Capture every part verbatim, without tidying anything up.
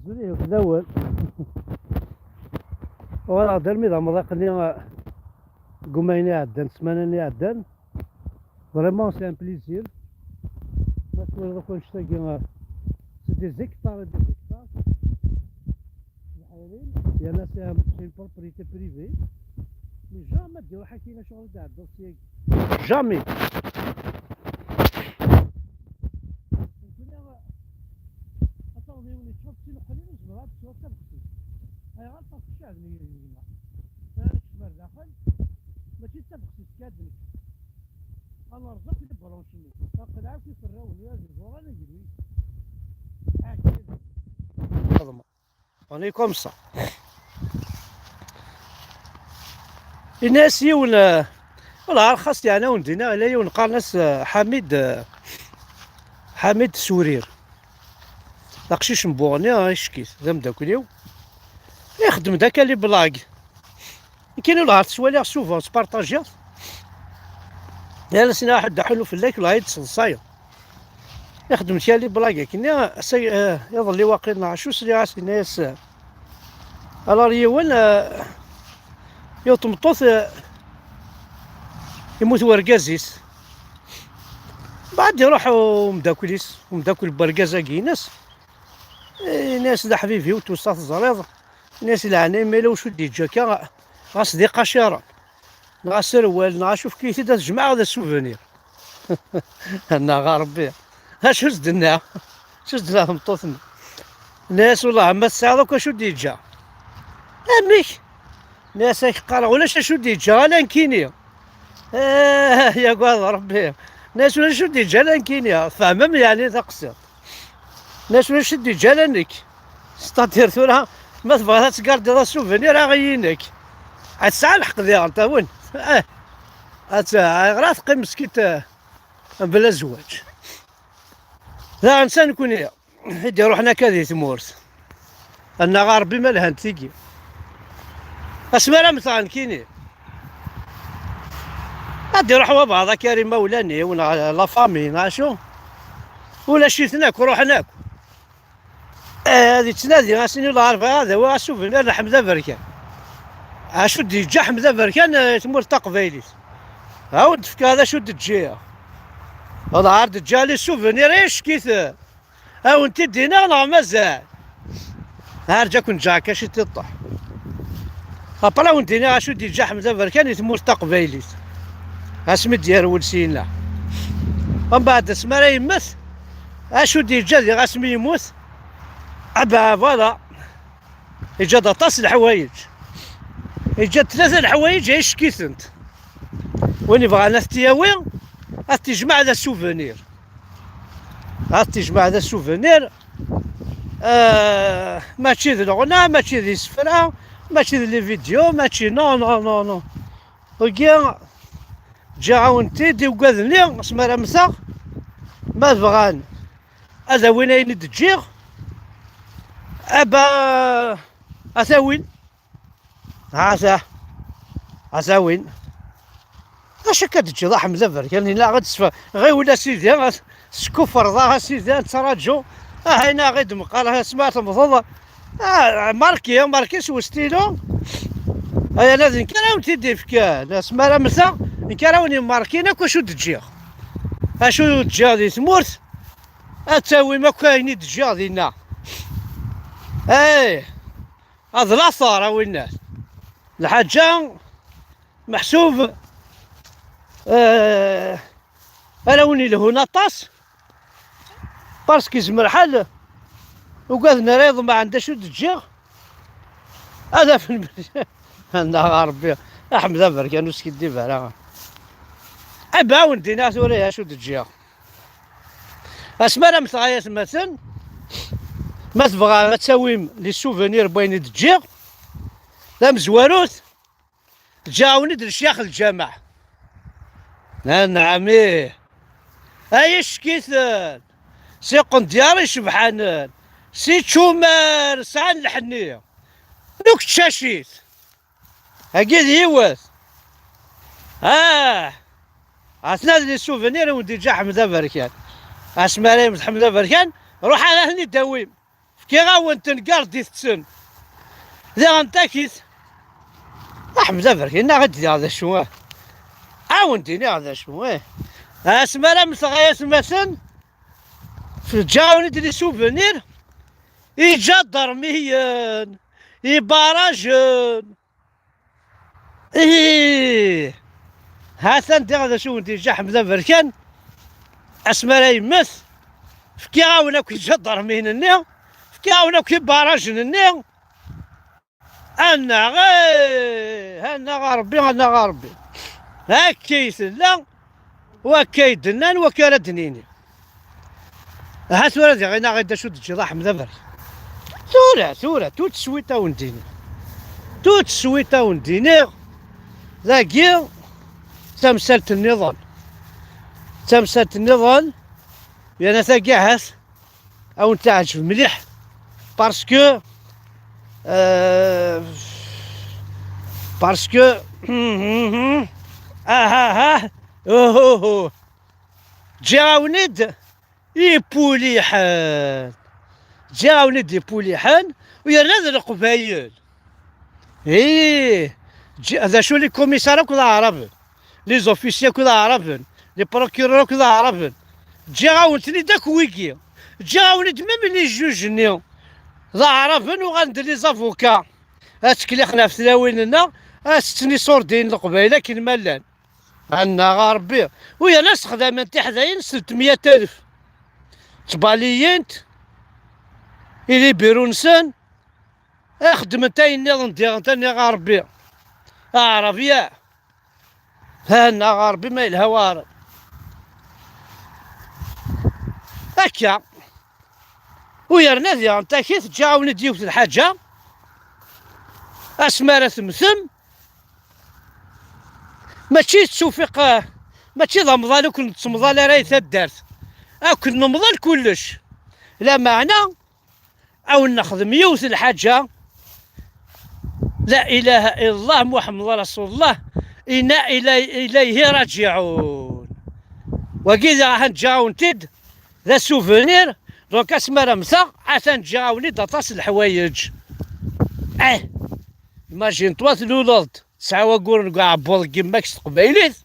Ih, fell-awen. Walaɣ-d armi d amḍiq-nni, deg umayen iɛeddan, ssmana-nni iɛeddan. Vraiment, c'est un plaisir. Ma twalaḍ akk annect-agi, c'est des hectares et des hectares. Yerna c'est un, c'est une propriété privée. Mais jamais d-iruḥ akkin acɣel d-ɛeddaḍ syagi. Jamais. Ad taweḍ yiwen yeččur sin uqlil, ur zemreɣ ad tesweḍ tabexsist. Ayɣer? Parce que ceɛben-iyi yegma. Ara nekcem ar daxel, mačči d tabexsist kan d nekk. Ad nerẓ akk les branches-nni. Aql-aɣ akk iferrawen-nni ad iẓuran agellid. Aɛekki. On est comme ça. Ini-as yiwen, eh, wala rxas yeɛni ur d-iniɣ, yella yiwen qqaren-as, eh, Ḥamid, eh, Ḥamid Surir. D aqcic n Buɣni, ah, ickit, d ameddakel-iw. Ixeddem-d akka les blagues. Nekkini ur ttwaliɣ souvent, spartajiɣ-t. Yal ass-nni aḥed aḥullu fell-ak, la yi-d-tseḍsayeḍ. Ixeddem-d kra les blagues akkenni, ass-a, eh, iḍelli waqil neɣ acu, sliɣ-as, yenna-yas, eh, alors yiwen, eh, yiwet tmeṭṭut, eh, yemmut wergaz-is. Mbeɛd iruḥ umeddakel-is, umeddakel n wergaz-agi-ines, eh, yenna-yas: "D aḥbib-iw, tusa teẓriḍ." Yenna-yas: "Leɛnaya, ma yella wacu d-yeǧǧa akka, ɣas d iqaciren, neɣ aserwal, neɣ acu, efk-iyi-t-id ad t-jemɛeɣ d asuvenir." Annaɣ a Rebbi, acu s-d-tenna? Acu s-d-tenna tmeṭṭut-nni? Tenna-yas: "Wellah, ma tesɛiḍ akk acu d-yeǧǧa." "Amek?" Tenna-yas: "Ad k-qqareɣ, ulac acu d-yeǧǧa ala nekkini." Ah, yagad Rebbi. Tenna-yas: "Ulac acu d-yeǧǧa ala nekkini." Tfehmem yeɛni taqsiṭ? Tenna-yas: "Ulac acu d-yeǧǧa ala nekk. C'est-à-dire tura, ma tebɣiḍ ad tgardiḍ asuvenir, aɣ-iyi nekk." Ad tesɛa lḥeqq diɣen, tawen. Ah. Ad tt-, ayɣer ad teqqim meskint, eh, bla zzwaǧ? Daɣen s nekkni i d-iruḥen akka di tmurt. Annaɣ a Rebbi ma lhant tigi. Asmi ara mmteɣ nekkini, ad d-iruḥ wabɛaḍ akka ar imawlan-iw neɣ la famille neɣ acu. Ulac-iten akk, ruḥen akk. Eh, ad yettnadi ass-nni lɛerba ad awiɣ asuvenir n Ḥmed Aberkan. Acu d-yeǧǧa Ḥmed Aberkan, eh, i tmurt taqbaylit? Awen-d-fkeɣ d acu d-ǧǧiɣ. Lɛar d-ǧǧiɣ les souvenirs, eh, ickit. Awen-t-id-iniɣ neɣ mazal? Arǧa kun-ǧǧeɣ akka ciṭ iṭṭeḥ. Après awen-d-iniɣ acu d-yeǧǧa Ḥmed Aberkan i tmurt taqbaylit. Asmi d-yerwel syenna. Mbeɛd asmi ara yemmet, acu d-yeǧǧa diɣ asmi yemmut? Ah ben, voilà. Yeǧǧa-d aṭas n leḥwayeǧ. Yeǧǧa-d tlata n leḥwayeǧ ay ickitent. Win yebɣan ad t-yawi, ad t-yejmeɛ d asuvenir. Ad t-yejmeɛ d asuvenir. Ah, mačči d leɣna, mačči d isefra, mačči d les vidéos, mačči, non, non, non, non. Wigi, ǧǧiɣ-awen-t-id i ugaden-nni, asmi ara mmteɣ, ma bɣan ad awin ayen i d-ǧǧiɣ, aba, ad t-awin. Ata, ad t-awin. Acu akka d-ǧǧiḍ a Ḥmed Aberkan? Ila ad sfa-, ɣiwel a sidi, ad s-, skufreḍ a sidi, ad nettraǧu. Ah, ayen aɣ-id-meqqar, asmi ara temmteḍ. Ah, marki, marki s westilu. Ay anadi, nekk ara wen-t-id-ifken. Asmi ara mmteɣ, nekk ara wen-imarkin akk acu d-ǧǧiɣ. Acu d-ǧǧiɣ di tmurt, ad tawim akk ayen i d-ǧǧiɣ dinna. Ay, ad later a winnat. Lḥaǧa meḥsub, eh, ara wen-ilhun aṭas, parce que yezmer lḥal ugaden ara yeḍmeɛen d acu d-ǧǧiɣ, ad afen. Annaɣ a Rebbi, a Ḥmed Aberkan, ur skiddib ara. Ad awen-d-iniɣ tura acu d-ǧǧiɣ. Asmi ara mmteɣ ay atmaten, ma tebɣam ad tawim les souvenirs n wayen i d-ǧǧiɣ, tamezwarut, ǧǧiɣ-awen-id lecyax n lǧameɛ. Anɛam, ih. Ay ickiten, si qendyar icebḥanen, si čumar sɛan lḥenni, nekk d tcacit. Agi d yiwet. Ah! Atna d les souvenirs i wen-d-iǧǧa Ḥmed Aberkan. Asmi ara yemmet Ḥmed Aberkan, ruḥ ad ten-id-tawim. Fkiɣ-awen-ten, gardit-ten. Diɣen takit. Aḥmed Aberkan, iniɣ-d diɣ d acu, ah. Awen-d-iniɣ d acu, eh. Asmi ara mmteɣ ay atmaten, ǧǧiɣ-awen-id les souvenirs, iǧadarmiyen, ibarajen. Ih! Ha-t-an diɣ d acu wen-d-yeǧǧa Ḥmed Aberkan. Asmi ara yemmet, fkiɣ-awen akk iǧadarmiyen-nni, fkiɣ-awen akk ibarajen-nni. Annaɣ, eh, annaɣ a Ṛebbi, annaɣ a Ṛebbi. Akka i tella, wakka i d-nnan, wakka ara d-nini. Aha tura diɣ, iniɣ-d acu d-teǧǧiḍ a Ḥmed Aberkan. Tura, tura, tout de suite a wen-d-iniɣ. Tout de suite a wen-d-iniɣ. Dagi, d tamsalt nniḍen. D tamsalt nniḍen, yerna tagi ahat a wen-teɛǧeb mliḥ. Parce que, euh, parce que, ah, ah, ah, oh, oh, oh. Ǧǧiɣ-awen-id ipuliḥen. Ǧǧiɣ-awen-id ipuliḥen, u yerna d Leqbayel. Ih, ǧ-, d acu, les commissaires akk d Aɛraben, les officiers akk d Aɛraben, les procureurs akk d Aɛraben. Ǧǧiɣ-awen-ten-id akk wigi. Ǧǧiɣ-awen-id même les juges-nni d Aɛraben, uɣalen-d les avocats. Ad ttkellixen ɣef tlawin-nneɣ, ad tetten iṣurdiyen n Leqbayel akken ma llan. Annaɣ a Ṛebbi. U yerna ssexdamen tiḥdayin s tmeyya alef. Ttbaliyin-t, i libiru-nsen, xeddment ayen nniḍen diɣen, annaɣ a Ṛebbi. Aɛṛab ya. Annaɣ a Ṛebbi ma yelha waɛṛab. Akka. U yerna diɣen takit, ǧǧiɣ-awen-id yiwet lḥaǧa. Asmi ara temmtem, mačči d ttufiq, eh, mačči d amḍal ur ken-nettemḍal ara i taddart. Ad ken-nemḍal kullec. Lameɛna, ad wen-nexdem yiwet lḥaǧa. La ilaha illallah Muḥemmed Rasulullah, inna ilay-, ilayhi raǧiɛun. Wagi diɣ ahan ǧǧiɣ-awen-t-id, d asuvenir. Donc asmi ara mmteɣ, atan ǧǧiɣ-awen-id aṭas n leḥwayeǧ. Eh, imagine-toi tluleḍ-d. Tesɛa waguren deg uɛebbuḍ n yemma-k s teqbaylit.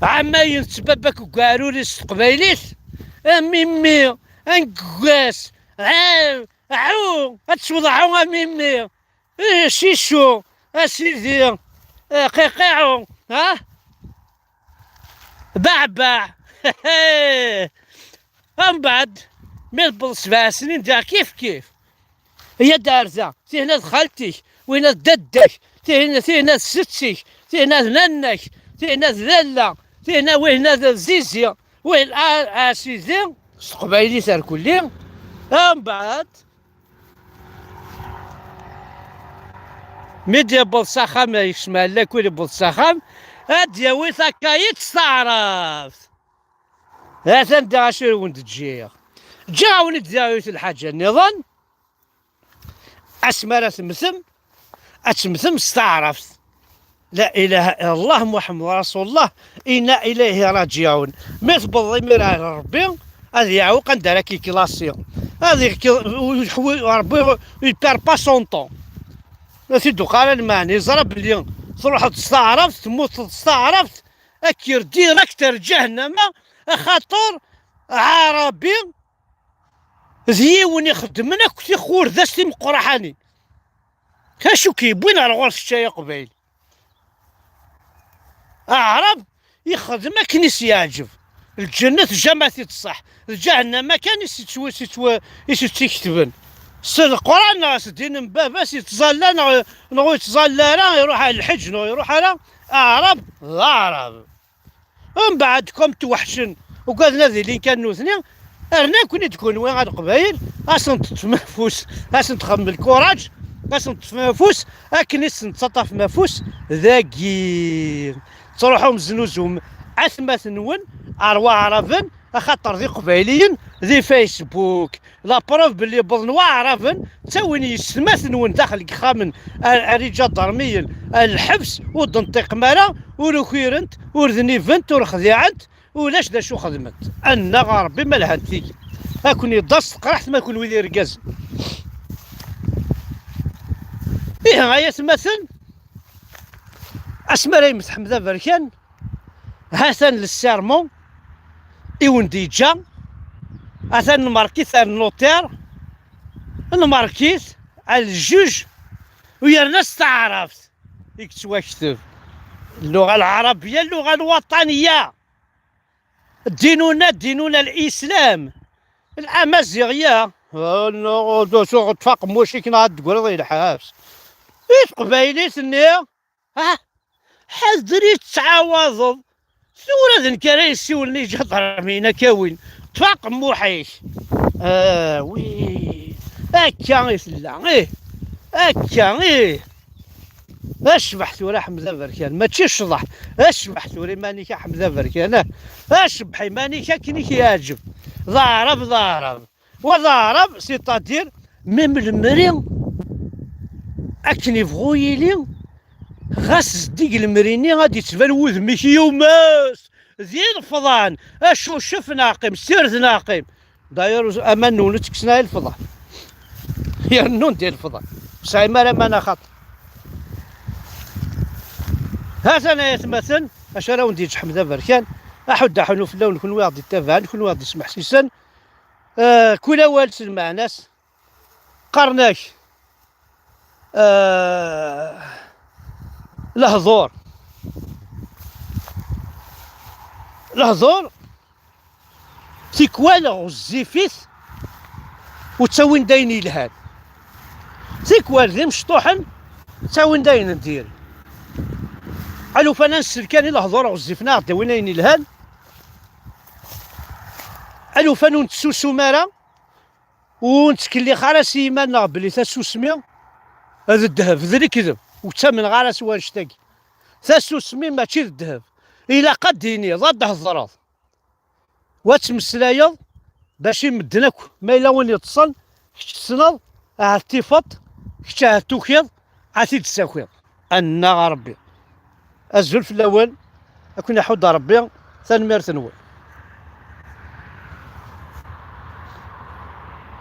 Ɛamayen tettbabak deg uɛrur-is s teqbaylit. A mimmi, a ngeggas, ɛaw, ɛu, ad tesweḍ ɛu a mimmi. Eh, cicu, a sidi, eh, qiqiɛu, ha? Beɛbeɛ. Mbeɛd, mi tewweḍ sebɛa snin, diɣ kif kif. Ya d arda, tihna d xalti-k, wihna d dadda-k, tihna, tihna d setti-k, tihna d nanna-k, tihna d lalla, tihna, wihna d zizi, wihna a, a sidi, s teqbaylit ar kulli. Mbeɛd, mi d-yewweḍ s axxam, yekcem ɛellak ur yewweḍ s axxam, ad d-yawi takayit s taɛrabt. Atan diɣ acu i wen-d-ǧǧiɣ. Ǧǧiɣ-awen-id diɣ yiwet lḥaǧa nniḍen. Asmi ara temmtem, ad temmtem s taɛrabt. La ilaha illallah Muḥemmed Rasulullah, inna ilayhi raǧiɛun. Mi tewweḍ imir ar Ṛebbi, ad yeɛweq anda ara k-iklasi. Ad yek-, Ṛebbi, il perd pas son temps. Ad t-id-uqal lmeɛna, yeẓra belli truḥeḍ s taɛrabt, temmuteḍ s taɛrabt, ad k-yerr direct ar ǧahennama, axaṭer Aɛrabi d yiwen ixeddmen akk tixurdas timeqqraḥanin. Acu k-yewwin ar ɣur-s kečč ay Aqbayli? Aɛrab ixdem akken i s-yeɛǧeb. Lǧennet jama t-iṣṣeḥ. D ǧahennama kan i s-ittw-, i s-ittw-, i s-ittketben. S Leqran neɣ s ddin n baba-s yettẓalla neɣ, neɣ ur yettẓalla ara, iruḥ ar lḥeǧ neɣ iruḥ ara. Aɛrab d aɛrab. Mbeɛd, comme tweḥcen, ugaden ad ilin kan nutni, rnan-ken-id kunwi a Leqbayel, ad sen-teṭṭfem afus, ad sen-txedmem lkuraǧ, ad sen-teṭṭfem afus, akken i sen-tettaṭṭafem afus dagi. Ttruḥum znuzum atmaten-nwen ar Waɛraben, axaṭer d Iqbayliyen di Facebook. La preuve belli wwḍen Waɛraben, ttawin yessetma-twen daxel n yexxamen, ar, ar iǧadarmiyen, ar lḥebs, ur d-nṭiqem ara, ur ukirent, ur dnibent, ur xdiɛent, ulac d acu xedment. Annaɣ a Ṛebbi ma lhant tigi. Ad ken-yeḍḍas teqraḥt ma kunwi d irgazen. Ihi ay atmaten, asmi ara yemmet Ḥmed Aberkan, ha-t-an le sermon i wen-d-yeǧǧa, atan nmerk-it ar notaire, nmerk-it ar ljuj, u yerna s taɛrabt i yettwakteb. اللغة العربية، اللغة الوطنية. ديننا، ديننا الإسلام. الأمازيغية، آه، نو-، دو-، سوغ تفاق موشيك نهار تقول لحاس. إيه تقبايليت ني؟ ها؟ حذري تتعاوض. ثورة ذن كريسي واللي جدر مينا كوين. تفاق موحيك. آه، وي. هكا إيه لا. إيه. هكا إيه. Acbeḥ tura Ḥmed Aberkan، mačči ccḍeḥ. Acbeḥ tura iman-ik a Ḥmed Aberkan, ah. Acbeḥ iman-ik akken i k-yeɛǧeb. D aɛrab, d aɛrab. Wa d aɛrab, c'est-à-dire, même lemri, akken ibɣu yili, ɣas zeddig lemri-nni ad d-ittban wudem-ik yumes. D ilefḍan, acucef neɣ qqim, sired neɣ qqim. D'ailleurs, aman-nwen ur ttekksen ara ilefḍan. Yernu-d ilefḍan. Ur sɛim ara aman axaṭer. Ha-t-an ay atmaten, acu ara wen-d-yeǧǧ Ḥmed Aberkan, aḥuddu aḥunnu fell-awen, kenwi i ɣ-d-ittabaɛen, kenwi i ɣ-d-ismeḥsisen. Eh, kul awal s lmeɛna-s. Qqaren-ak, eh, lehdur. Lehdur, tikwal ɣezzifit u ttawin-d ayen yelhan. Tikwal d imecṭuḥen, ttawin-d ayen n diri. Alufan ad nsel kan i lehdur ɣezzifen ad aɣ-d-awin ayen yelhan. Alufan ur nettsusum ara, ur nettkellix ara s yiman-nneɣ belli tasusmi d ddheb, d lekdeb, ur ttamneɣ ara s wanect-agi. Tasusmi mačči d ddheb. Ilaq ad d-tiniḍ, ad d-thedreḍ. Wa ttmeslayeḍ, bac i medden akk, ma yella win yeṭṭsen, kečč tessneḍ, ahat tifeḍ, kečč ahat tukiḍ, ad t-id-tessakiḍ. Annaɣ a Rebbi. Azul fell-awen, ad ken-iḥudd Rebbi, tanemmirt-nwen.